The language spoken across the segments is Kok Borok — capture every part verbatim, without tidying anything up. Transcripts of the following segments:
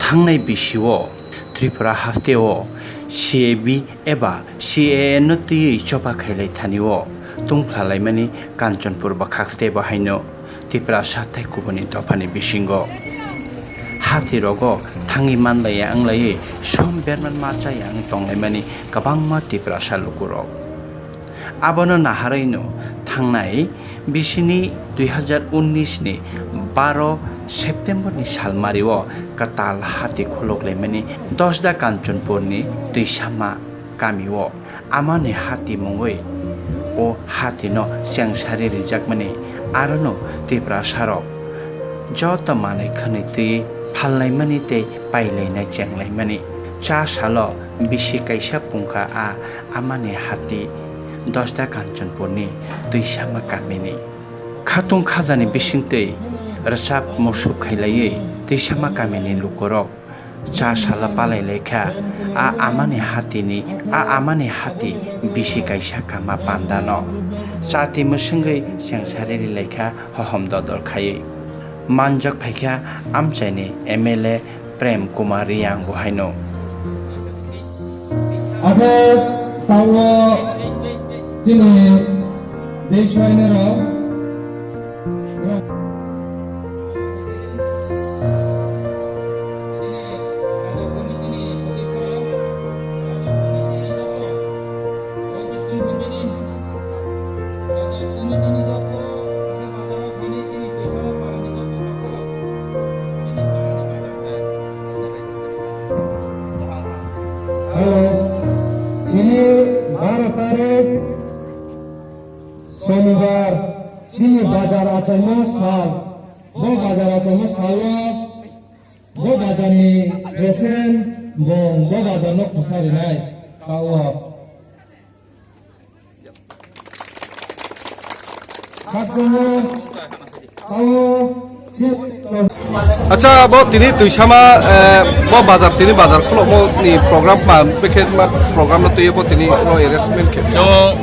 Thangnai bisio Tripura hasteo C A B eba C A A no twiwi choba khailai thanio tungphlalaimani Kanchanpur bwkhak stebo haino Tiprasa tei kubuni dophani bisingo hatirogo thangwi manlaiya wnglaiwi som berman ma chaya wng tonglaimani kwbangma Tiprasa lukurok. Abono naharwino thangnai bisini dui hazar unnis ni baro September ni salmario kwtal hati khuluk laimani Dosda Kanchanpur ni Twisama kamio amani hati mungwi o hati no chengsari rijakmani arono Tiprasa rok joto manwi khwnwi twi phalnaimani tei pailainai chenglaimani. Cha salo bisi kaisa pungkha a amani hati Dosda Kanchanpur ni Twisama kamini. Khatung khajani bisingtwi rwchap musuk khailaiwi Twisama kamini lukurok cha sala palai laikha a amani hatini, a amani hati bisi kaisa kama pandano. Chati mwswngwi chengsari ri laikha hohom dodor khaiwi. Manjak phaikha amchaini M L A Prem Kumar Riyang bo haino. Abo tango chini Deshwainero. Hello, ini baro tarik Somibar, chini bazar achaima sal. Bo bazar achaima salo, bo bazarni president bo, bo bazarno khosna rinai. Tao. Acha, bo tini Twisama, eh, bo bazar, tini bazar khulokmo ni program ma, bekhe ma program no twiwi bo tini no arrangement khe. Chwng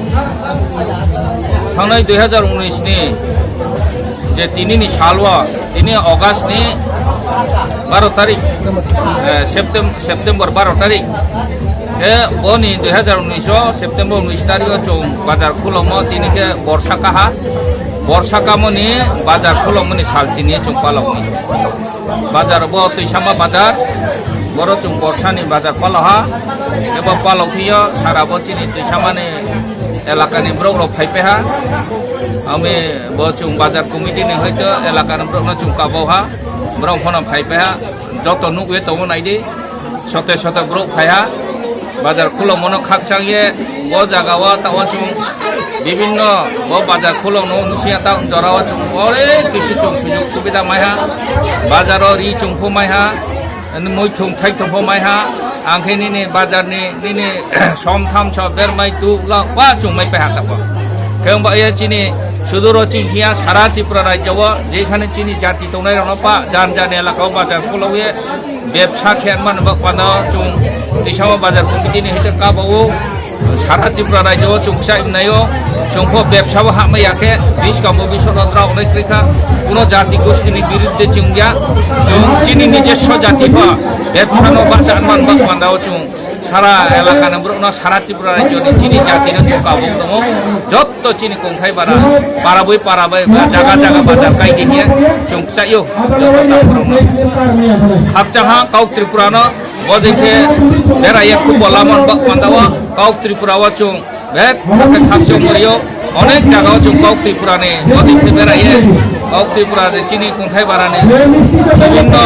thangnai dui hazar unis ni je tini ni sal o, tini August ni baro tarik, eh, Septem-, September baro tarik. Khe boni dui hazar unis o September unis tarik o chwng bazar khulokmo, tini khe borsa kaha. Borsa kamoni bazar khulokmoni sal chini chwng palokni. Bazar bo Twisama bazar, boro chwng borsani bazar paloha. Ebo palok phio sara bo chini Twisamani elakani borok rok phai peha. Ami bo chwng bazar committee ni hoito elakani borok no chwng kabau ha. Borok phano phai peha. Joto nugwi tongo naidi. Sote sote borok phaiha, bazar khulokmano khakchang ye, bo jaga o ta o chwng bibinno bo bazar khulokno nusia ta jora o chwng onek kisi chwng sujog subida maiha, bazar o ri chwng pho maiha, muithung thaithung pho maiha, ang khe nini bazar ni nini som tham so bermai tu la wa chwng mai peha ta bo. Khe wng ba ye chini suduro chini hiya sara Tripura rajya o jekhane chini jati tongnai rok no pa jan jan elaka o bazar khulok ye, bebsa khe man bak pano chwng Twisama bazar committee ni hite kabao sara Tripura rajyo o chwng kchai naio, chwng pho bebsa bo hamya khe biskang bo bisok rok rok nai krikha, kuno jati gosti ni birudde chwng ya, chwng chini nijoswo jati pho bebsa no bacha man bak pano chwng sara elaka ni borok no sara Tripura rajyo ni chini jati no chwng kabao tongo. Jot to chini kongthai bara, para bui para bai ba jaga jaga bazar kai di hiya chwng kchaio. Joto takhorokno khakchang ha Kauk Tripura no, bodei khe berai ye khub bo lamon bak panda o Kauk Tripura o chwng bek khe khakchang murio, onek jaga o chwng Kauk Tripura ni bodei khe berai ye Kauk Tripura de chini kongthai bara ni bibinno,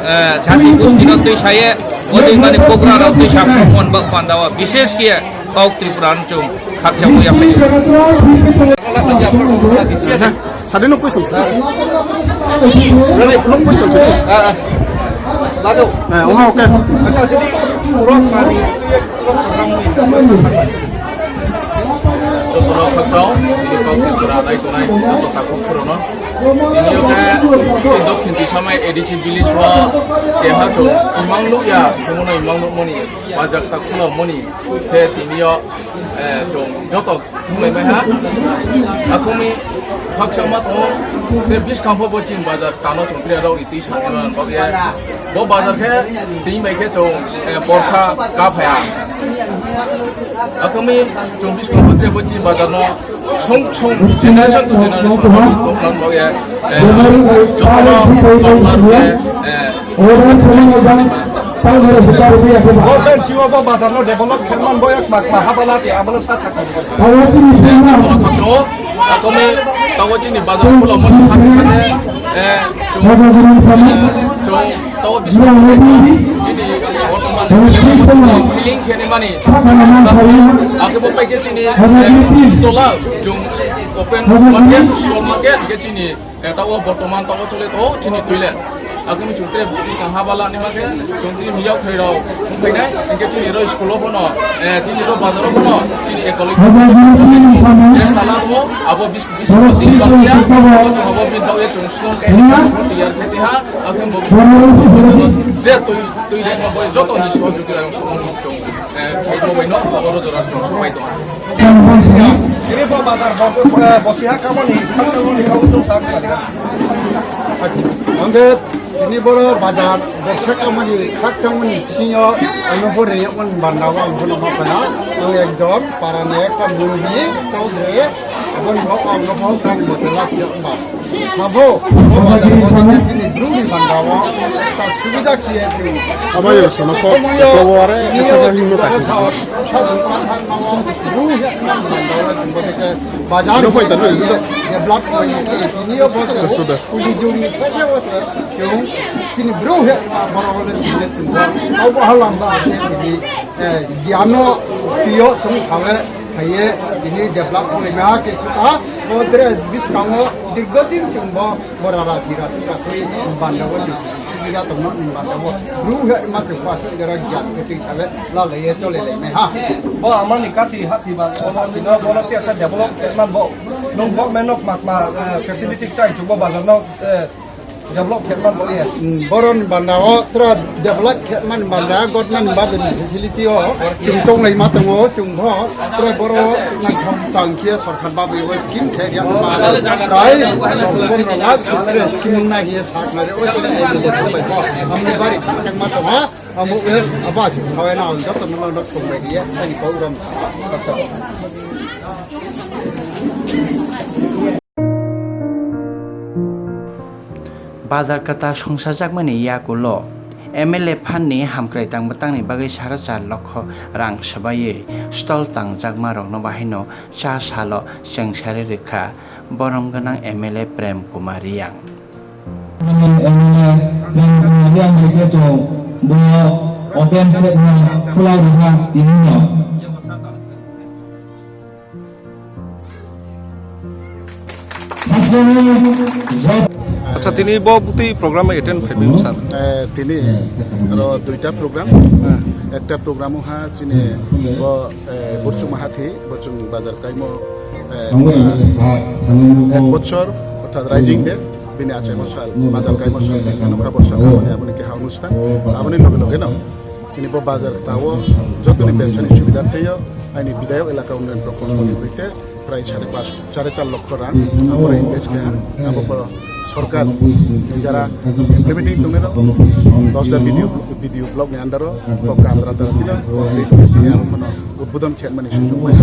eh, jati gosti no twi saye bodei mani program rok twi sa mon bak panda o bishesh khe Kauk Tripura no chwng khakchangwi yaphai. Sade no question. Rani no question. Ah, ah. Lado. Eh, oha, okay. Acha, jadi, urok mani, urok program ni. Jotono khakchang, ini Kauk Tripura nai tongnai, joto takhuk phurono. Ini oke, si Dokhin Tisama A D C village wo, keha chwng, imang nuk ya, chwngno imang nuk mani, bazar ta khulok mani, khe tini o, Eh, chwng joto thumlaimai ha. Akhumni khakchangma tongo. Tei bwskangpho bo chini bazar tano chwng tere rok ri twi sanai bagwi. Bo bazar khe tini bai khe chwng, eh, borsa ka phaiya. Akhumni chwng bwskangpho tere bo chini bazar no song song generation to generation tongna bagwi, eh, jotono, eh, Government chibo bo bazar no develop khe man bo ek mak ma habala ti amalo sa sa kha. Tamo chini bazar khulamo ni sate sate, eh, chwng, eh, chwng tamo bising chini bortoman feeling khe ni mani. Ake bo pai khe chini, eh, tola chwng open market, small market khe chini. Eh, tabo bortoman tabo chole to chini toilet. Akhe mi chwng tere bwskang habala ni hake chwng tini miyok thai rok wng phainai, hingke chini ro school o bono, eh, chini ro bazar o bono, chini ekology je sala bo, abo bis, bis, bis, abo chwng abo bin tabo chwng song ke tiyar khe tiha, akhe bo bis, de twi, twi de bo joto ni song juti rang song chwng, eh, khai bo bai no, abo ro jora chwng song bai to. Ini bo bazar bo, eh, bosiha kamoni, kamoni kau tu sak sak. Angke ini boro bazar bosiha kamoni, kak kamoni sinyo, ano bo reyok man banda wa, ano bo ma pana, ang ekjon, parane kamoni, tau de, abon bo, ang bo, kan bo, telas yok ba. Mabo, bo bazar bo, ini bruni banda wa, ta subida kiye tu. Ama yo, sama ko, ko ware, esa sa himno kasi. Bazar no pai tano. Ini yo bo. Resto da. Uli juri sese wo. Kini bro he, boro boro ni. Au bo halam ba se ni. Eh, giano tiyo tung khawe, khaye, ini develop ko ma ke suta. Bo dre bis kamo dirgo din tung bo. Bora ra jira tu ka koi banda wo ni. Jira to no ni banda wo. Bru he ma tu pa se gara jat ke tu chabe la le ye to le le me ha. Bo amani kati hati ba bono tino bono tiasa develop ke man bo. Nung government nok mak ma, eh, facility chai chu bo bazar nok, eh, develop ke man bo ye. Boron banda wo tra develop ke man banda government ba facility o chung chong lai ma tongo chung bo. Tre boro naithok chang khe sorkar babu o scheme khe ria ma. Trai tongkol rok a tre scheme wng nai khe sak nai o tre M L A bai bo. Amni bari thang ma tong ha. Amo e aba si sawi na joto no no thong bai ria. Ani ko uram. Bazar kwtal songchajakmani yakulo M L A phanni hamkrai tang bwtangni bagwi sara char lokho rang swbaiwi stall tangjakmarokno bahaino cha salo chengsari rwkha borom gwnang M L A Prem Kumar Reang. M L A Prem Kumar Reang hai khe chwng bo open set no khulai rwkha tini no. Acha, tini bo bwtwi program attend phaibai sir? Eh, tini aro duita program. Ekta program ha chini bo, eh, Burchu Mahathi, bo chwng bazar kaimo, eh, ek bochor, orthat Raising Day, bini achai bosal, bazar kaimo sal, nokha bosal, aboni, aboni keha onusthan, aboni loge loge no. Tini bo bazar tao jotoni bebsani subida teiyo, aini bidayok elaka unnayan prokolpo ni hoite prai sare pas, sare char lokho rang abo invest khe, abo bo sorkar jara implementing tongnairok, dos da B D O, B D O block ni under o, bo Gandra tara tino, tini abo phano udbodon khe mani sujok bai,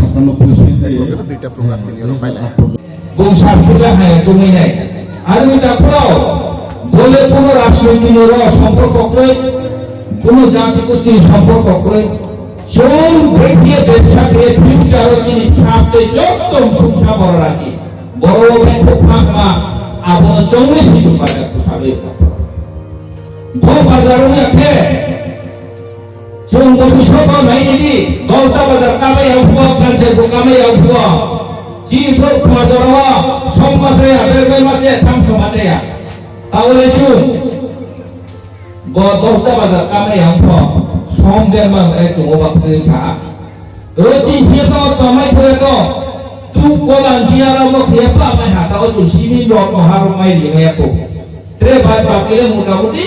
duita program tini oro pailai. Bung sabsuda hai chumui nai. Arwi taphro, bole kuno rajniti ni ro somporko koi, kuno jati kusti ni somporko koi. Chwng brekhe bebsa khe future o chini chapte jotto sumsa boro raji. Boro o bengkho phangma, abono chongni situ bazar kusabe. Bo bazar o ya khe, Chwng bo bwswk bo nai nini, Dolda bazar kamai ya phua, Kancherpur kamai ya phua. Chini borok bazar o, som machaya, berbai machaya, thamso machaya. Tabole chwng bo Dolda bazar kamai ya phua, som berma nai chwng o ba phai sa. Ro chini phiya to, tomai phiya to, tu kolan jiya ro mo phiya pa mai ha, tabo chwng simi rok no ha rok mai ri mai ya ko. Tre bai pa kile mota moti,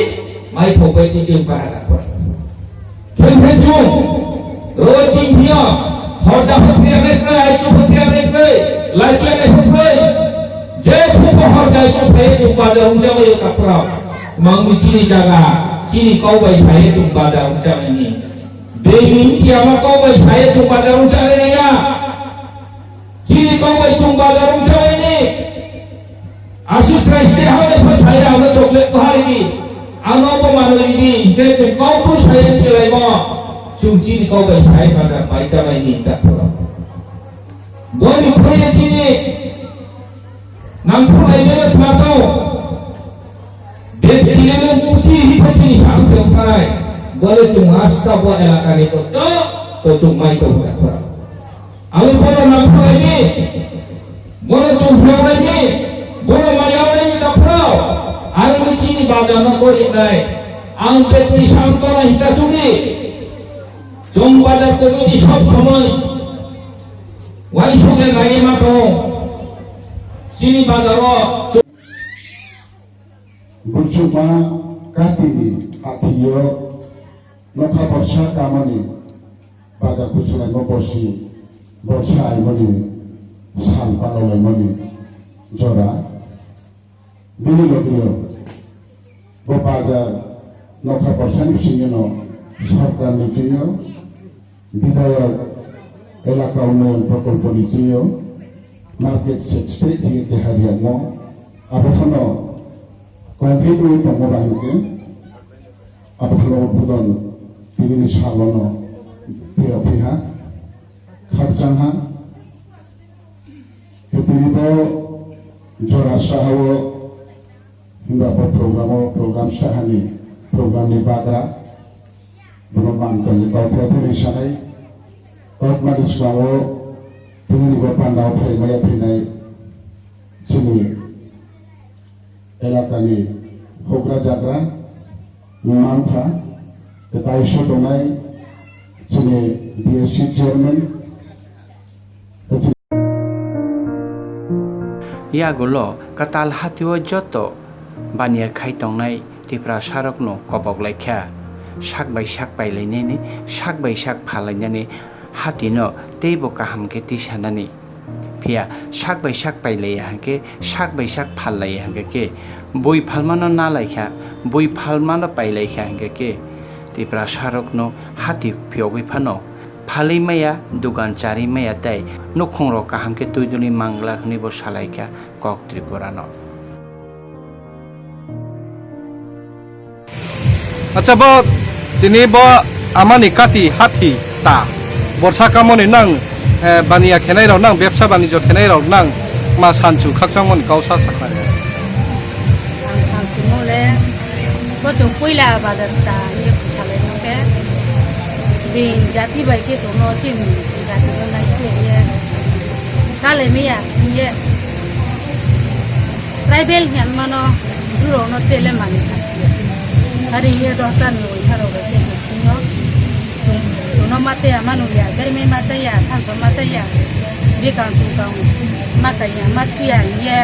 mai phok bai tu chwng pa ha. Thengtheng chwng, ro chini phiya, Hor japha phiya nai khlai, ai chupha phiya nai khlai, lai chilai nai khlai. Je phupho hor jai chuphai chung bazar wngcha bai takhorok. Mangni chini jaga, chini kok bai sai chung bazar wngcha bai ni. Bini chiama kok bai sai chung bazar wngcha bai ya. Chini kok bai chung bazar wngcha bai ni. Aswk khlai se hwnwi pha sai rw ano chocolate pha ridi. Ano bo manwi ridi, hinkhe chwng kok bo sai rw chwlaimo. Chwng chini kok bai sai pha da pai cha bai ni ta phoro. Boni phai chini nang phai ni ma to. Be tini no puti hi pha tini sang se phai. Bole chwng asta bo elaka ni to to chwng mai to ta phoro. Ang bono nangkuknai ni, bono chumphoknai ni, bono mayawnai ni taphro, ang ni chini bazar no korinai, ang betni samtona hita chugwi, chwng bazar committee sob somoi, waisukle nai ma tong, chini bazar o. Buchuma katini athiyo nokha borsa kamani bazar kuchulaimo borsi borsa aimani sal palolaimani jora. Bini logiyo bo bazar nokha borsani bisingyono sorkarni bisingyo Bidhayok elaka unnayon prokolponi chini o market shed state hiye keha riyamo abo phano concrete wi tongmo bai hwnkhe abo phano udbodon tini ni salono phiyok phiha khakchang ha. Tini bo jora sahao himba bo program o program sahani program ni bagra bono man tongwi kok phai phai sanai kok mani swkango tini bo panda o phai maya phinai chini elakani hokra jagra mantha tei taiso tongnai chini B S C chairman. Yagulo kwtal hatio joto baniya khai tongnai Tiprasarokno kobok laikha, sak bai sak pailainani, sak bai sak phalainani hatino teibo kaham khe tisanani. Phiya sak bai sak pailaiya hwnkhe, sak bai sak phallaiya hwnkhe khe, bui phalmano nalaikha, bui phalmano pailaikha hwnkhe khe, Tiprasarokno hati phiyogwi phano phalwi maya, dugan charwi maya tei nukhungrok kaham khe twi duli manglak hwnwi bo salaikha kok Tripurano. Acha bo tini bo amani kati hathi ta borsa kamoni nang, eh, baniya khenai rok nang bebsa banijo khenai rok nang ma sanchu khakchangmoni kau sa sakha. Ang sanchu mole bo chwng puila bazar ta ye salai no ke bin jati bai ke tono chin jati no nai se ye kale miya ye tribal hiyan mano buru no tele mani khasiya. Hari ye dosta ni uisa ro ke no. Tuno mate ama nungya, bermai mate ya, thanso mate ya, bikang chukang mate ya, mate ya, ye.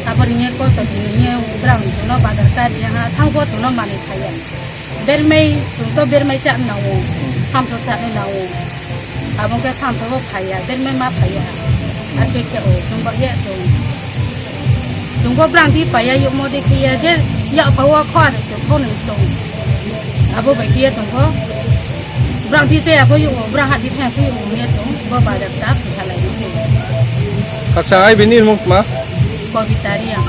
Abor ye koto tini ye, brang tuno badar kari ya, thangbo tuno mani thaya. Bermai, tuto bermai cha nango, thanso cha nango. Abong ke thanso bo phaya, bermai ma phaya. Ake ke o, tungba ye tong. Chwngbo brang di paiya yokmo de khiya je yak pawa khwa de tong phone tong. Abo bai khiya tongbo. Brang di je abo yokmo brang ha di thang phi yokmo ya tong bo ba da ta phusa lai ni se. Acha, ai bini mung ma? Kobita Reang.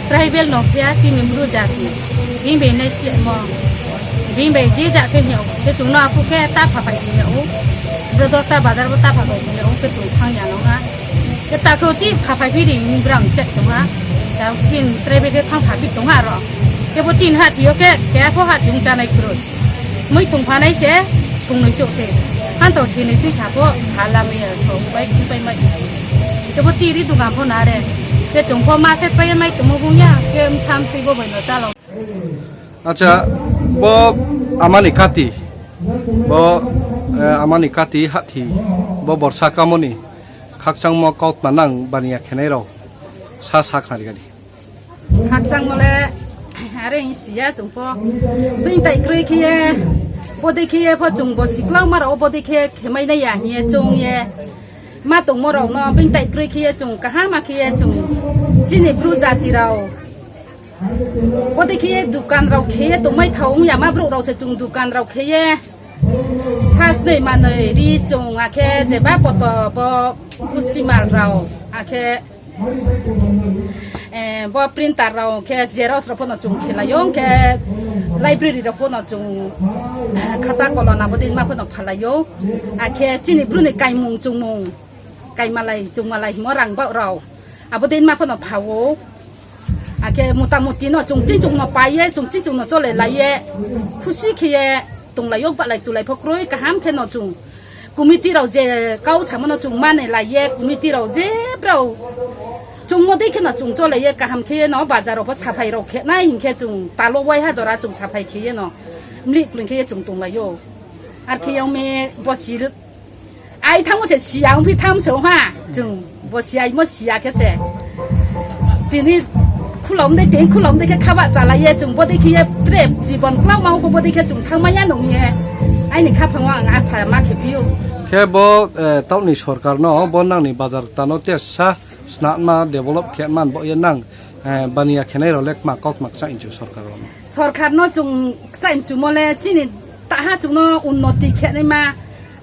Tribal no phiya chini bru jati. Bini bai nai se mo. Bini bai je ja khe hiya o. Ke chwngno aku khe ta pha pai hiya o. Bro dosta bazar bo ta pha pai hiya o. Ke tong thang ya no ha. Ke ta khe chi pha phai phi ri ni brang chet tong ha. Ta chin tre be ke thang pha phi tong ha ro. Ke bo chin ha thio ke ke pho ha thung cha nai kroi. Mui thung pha nai se thung nai chok se. Han to si nai tui sa pho ha la me ya so bai khu bai mai. Ke bo chi ri dukan pho na re. Ke tong pho ma set pai mai tong mo bung ya ke sam tui bo bai no cha lo. Acha, bo amani kati, bo, eh, amani kati hathi, bo borsa kamoni khakchangmo kautma nang baniya khenai rok sa sa khnari gadi. Khakchangmo le are in siya chungpo, bini tai kroi khiye, Bodei khe ye pho chwng bo siklao ma rao bodei khe khemai nai ya hiye chwng ye. Ma tongmo rao no bini tai kroi khe ye chwng kaham ma khe ye chwng chini bru jati rao. Bodei khe ye dukan rao khe ye tongmai thao wng ya ma bru rao se chwng dukan rao khe ye. Sa snoi manoi ri chwng akhe jeba poto bo kusi mal rao akhe Eh, bo printer rao khe xerox rao phano chwng khelaio, khe library rao phano chwng khata kolom abo din ma phano phalaio. Akhe chini bruni kaimung chwngmung, kaimalai chwngmalai himo rang bao rao abo din ma phano phao. Akhe mota moti no chwng ching chwng no paiye, chwng ching chwng no chole laiye, khusi khiye tonglaio, balai tulai pho kroi kaham khe no chwng. Committee rao je kau samano chwng mane laiye, committee rao je brao chwngmo dei kheno chwng chole ye kaham khe no bazar rao pho saphai rao khe nai hinkhe chwng talo wai ha jora chwng saphai khe ye no mlik kling khe ye chwng tonglaio. Ar khe yong me bosi ai thango se siya ongphi tham se ha chwng. Bo siyai mo siya khe se. Tini khulom de, tini khulom de khe khaba chalai ye chwng bodei khe ye tre jibon kwlangma ko bodei khe chwng thangma ya nung ye. Aini khaphango ang asa ma khe phio. Khe bo, eh, tauni sorkar no bo nangni bazar tano te sa snatma develop khe man bo ye nang, eh, baniya khenai rok le ma kok ma kcha inchu sorkar rok no. Sorkar no chwng kcha inchu mo le chini taha chwng no unnoti khe nai ma.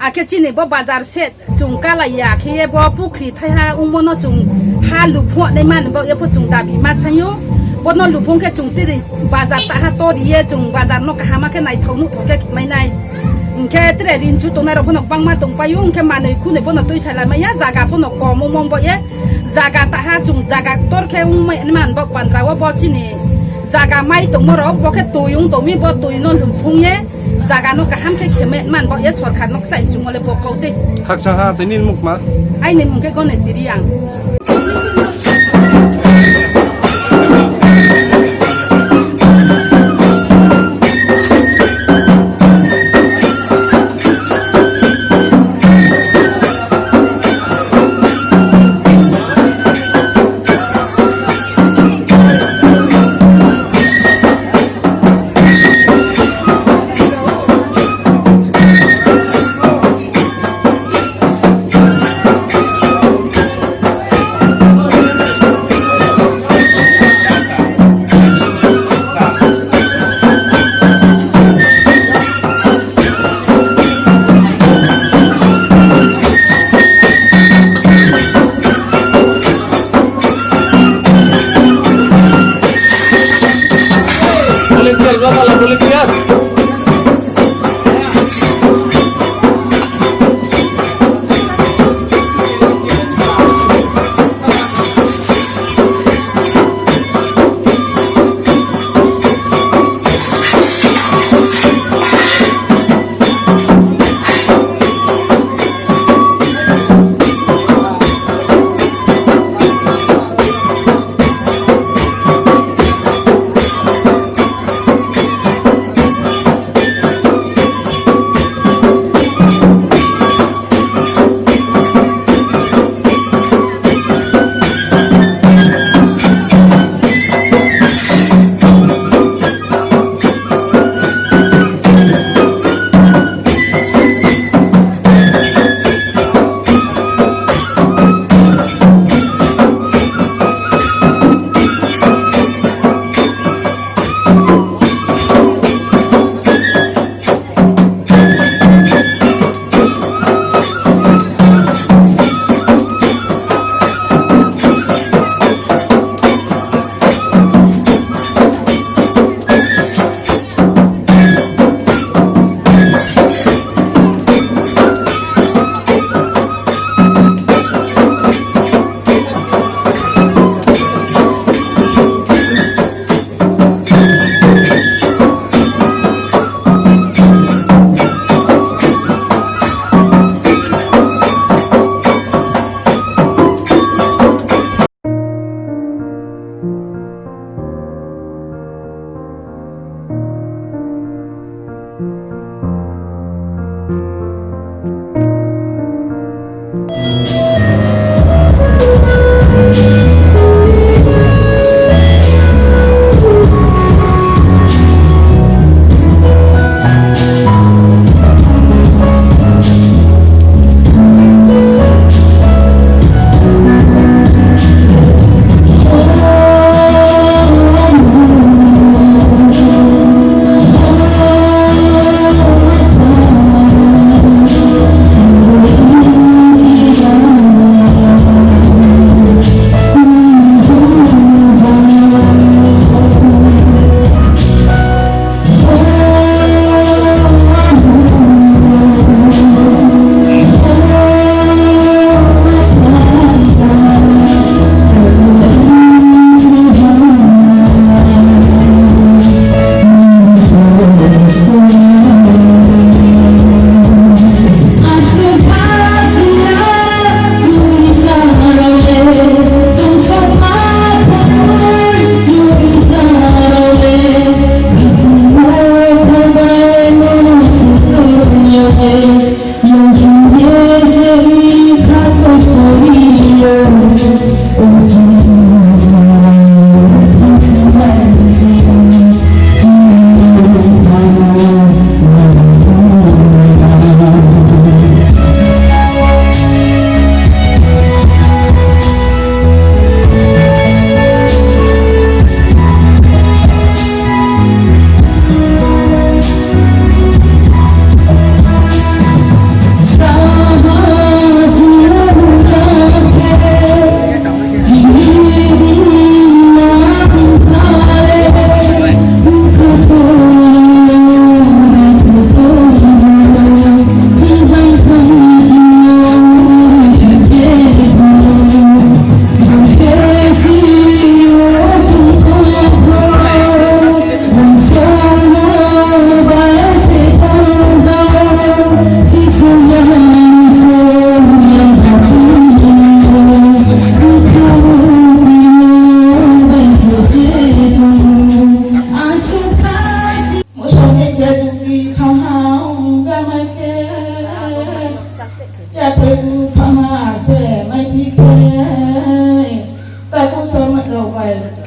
Akhe chini bo bazar se chwng kalai ya, khe ye bo pukhri thaiha wngmo no chwng ha luphuh nai mani bo, ye pho chwng dabi ma sayo. Bono luphuh khe chwng tiri bazar taha tori ye chwng bazar no kaham khe naithok nuthok khe khimai nai. Hinkhe tere rinchu tongnai rok phano bangma tong paio, hinkhe manwi khunwi bono twi salai maya, jaga phano kom wngmo bo ye jaga taha chwng jaga tor khe wngmani man bo pandra o bo chini jaga mai tongmo rok bo khe twi wng tongmi bo twi no luphuh ye. Jaga no kaham khe kheme man bo ye sorkar no kchai chungo le bo kau se. Khaksa ha tei nini mukma? Aini mung khe Goneti Reang.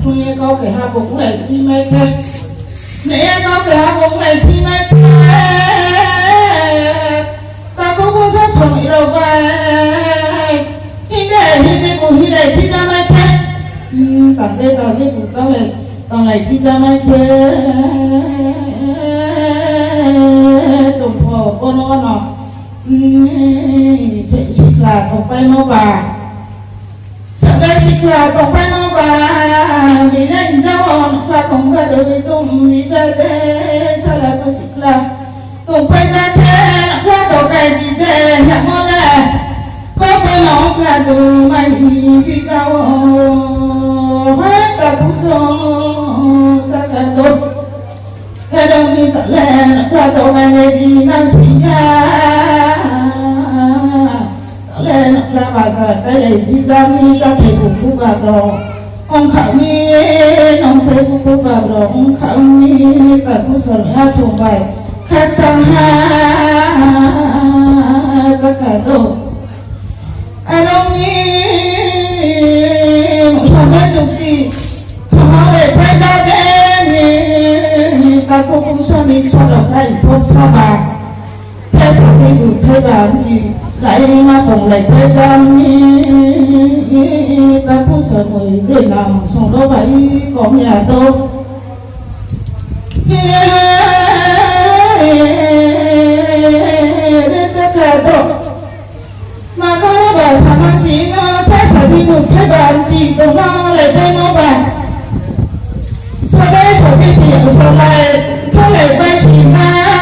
Thungye kau keha bo wnglai phi mai khe. Neye kau keha bo wnglai phi mai khe. Tabuk bo sa song iro bai. Hinde hinde bo hilai phi ta mai khe. Hmm, tante tante bo tame tanglai phi ta mai khe. Tongpho bono no. Hmm, se sikla tongpai no ba. Saga sikla tongpaino ba, bini jao nokla tongba doi tong ni jade, sala ko sikla tongpai jade, nokla tokai dide, hamole, kopai nokla do mai di jao, hai ta buso, saka do. Kadokni tole nokla tongmani di nang singya. Tole nokla bazar kaya di dami chathai buku bagro. Ongkhani nongthai buku bagro. Ongkhani taku soni athung bai. Khachang ha jaka do. Aroni musanga jukti thangare phaida deni taku kumsani choro kai thop saba. Thesa ni juthai banji laini ma kong lai phaida ni taku samui benam songro bai kong ya do. Re ta ta do. Mano ba sama sino thesa sino theba anti kono le beno